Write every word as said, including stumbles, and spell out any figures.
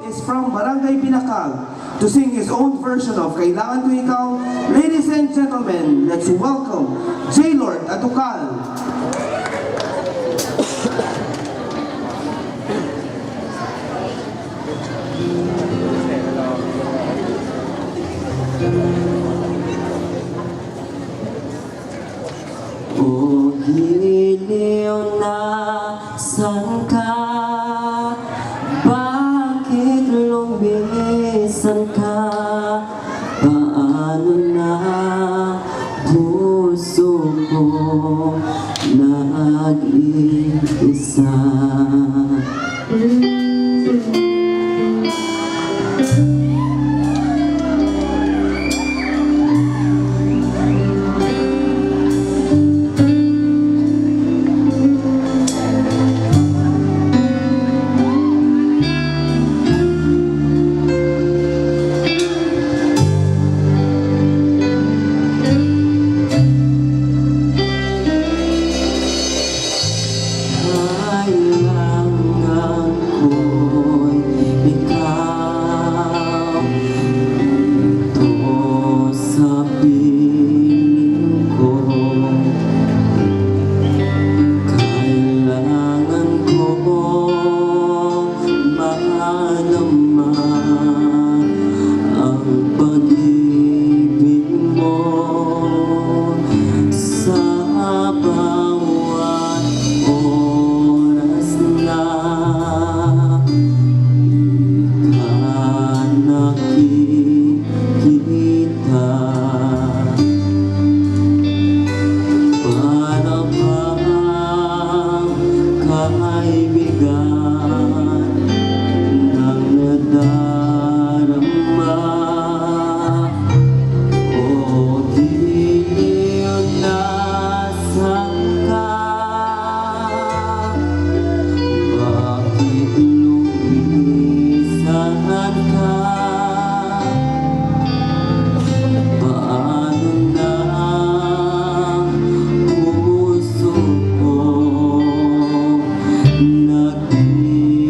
is from Barangay Binakag to sing his own version of Kailangan Ko Ikaw. Ladies and gentlemen, let's welcome J Lord Atukal. O giliw, nasan ka? Bakit lumisan ka? Paano na puso ko nag-iisa? Kailangan ko'y ikaw dito sa piling ko. Kailangan ko madama ang pag-ibig mo sa bawat oras na di ka nakikita. Para bang kaibigan ang nadarama. O giliw, nasan ka? Bakit lumisan ka? Paano na puso ko nag-iisa?